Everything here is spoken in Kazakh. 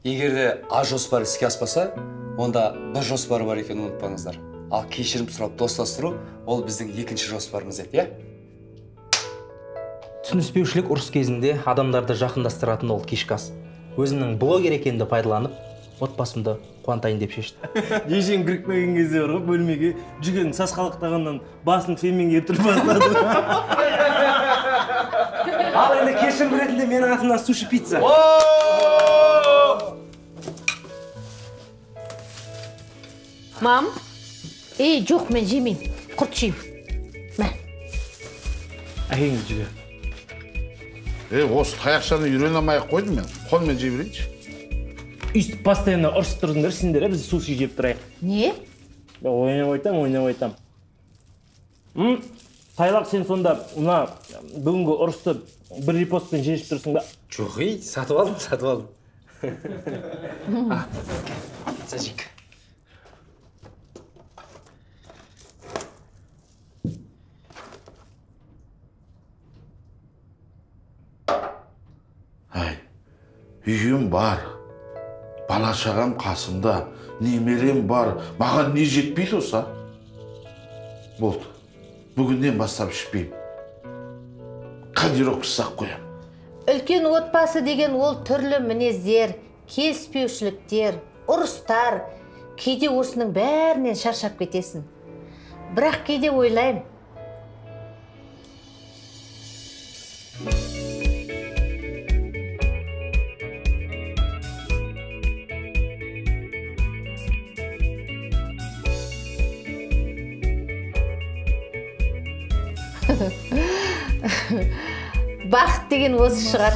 Егер де А жоспар іске аспаса, онда Б жоспары бар екенін ұмытпаңыздар. Ал кешірім сұрап достастыру, ол біздің екінші жоспарымыз еді, иә? Түсініспеушілік ұрыс кезінде адамдарды жақындастыратын ол кешкі ас. Өзімнің блогер екенімді пайдаланып, отбасымды қуантайын деп шештім. Ешен кіріп келген кезде бар ғой, бөлмеге жүгенің сасқалақтағаннан басын фенмен кептіріп бастады. Ал енді кешірім ретінде менің атымнан суши пицца. Мам, ей, жоқ, мен жемеймін, құрт жеймін. Мә. Әкеңіз жүге. Ей, осы таяқшаны үйрене алмай-ақ қойдым мен. Қолмен жей берейінші. Өйстіп постоянно ұрысып тұрдыңдар сендер, біз суши жеп тұрайық. Не? Ойнап айтам, ойнап айтам. Тайлақ, сен сонда мына бүгінгі ұрысты бір репостпен шешіп тұрсың ба? Жоқ, ей, сатып алдым, сатып алдым. Пицца жейік. Ай, үйім бар, бала шағам қасымда, немерем бар, маған не жетпейді осы? Болды, бүгіннен бастап ішпеймін. Кодировка жасап қоямын. Үлкен отбасы деген ол түрлі мінездер, келіспеушіліктер, ұрыстар. Кейде осының бәрінен шаршап кетесің. Бірақ кейде ойлаймын. Бақыт деген осы шығар.